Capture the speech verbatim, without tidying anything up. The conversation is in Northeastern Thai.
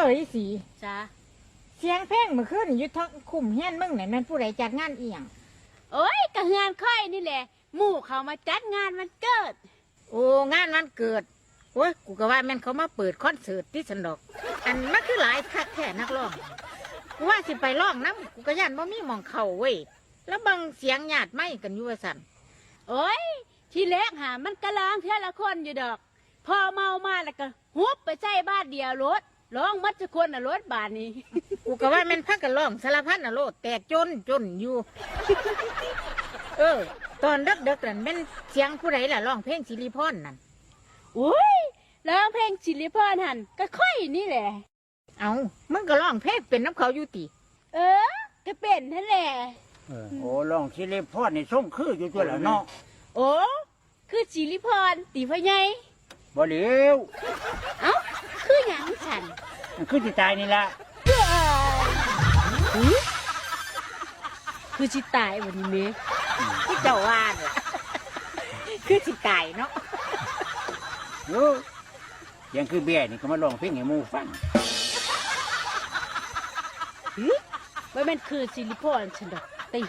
เอ้ยสี จ้า เสียงเพลงเมื่อคืนอยู่ทางคุ้มเฮียนมึงเนี่ยแม่นผู้ใดจัดงานอีหยัง โอ้ย กะเฮือนข้อยนี่แหละ หมู่เขามาจัดงานวันเกิด โอ้ งานวันเกิด โอ้ย กูก็ว่าแม่นเขามาเปิดคอนเสิร์ตติซั้นดอก อันมันคือหลายคักแท้นักร้อง กูว่าสิไปร้องนำ กูก็ย้านบ่มีหม่องเข้าเว้ย แล้วเบิ่งเสียงญาติไมค์กันอยู่ว่าซั่น โอ้ย ทีแรกหามันก็ร้องเทื่อละคนอยู่ดอก พอเมามาแล้วก็หุบไปใส่บาทเดียวโลด ร้องหมดทุกคนน่ะโลดบาดนี้ กูก็ว่าแม่นพากันร้องสารพัดน่ะโลด แตกจนจนอยู่ เออ ตอนดึกๆนั่นแม่นเสียงผู้ใดล่ะร้องเพลงสิริพรนั่น โอ้ย ร้องเพลงสิริพรหั่น ก็ข้อยนี่แหละ เอ้า มึงก็ร้องเพลงเป็นนำเขาอยู่ติ เออ ก็เป็นหั่นแหละ เออ โอ้ ร้องสิริพรนี่ทรงคืออยู่ตัวละเนาะ โอ้ คือสิริพรติพ่อใหญ่ บ่แล้ว เอ้า คือหยังซั่น มันคือสิตายนี่ล่ะ เอ้ย หึ คือสิตายบัดนี้แม่ คือเจ้าว่าน่ะ คือสิตายเนาะ เออ เสียงคือแบ้นี่ก็มาร้องเพลงให้หมู่ฟัง หึ บ่แม่นคือสิริพรซั่นดอกติ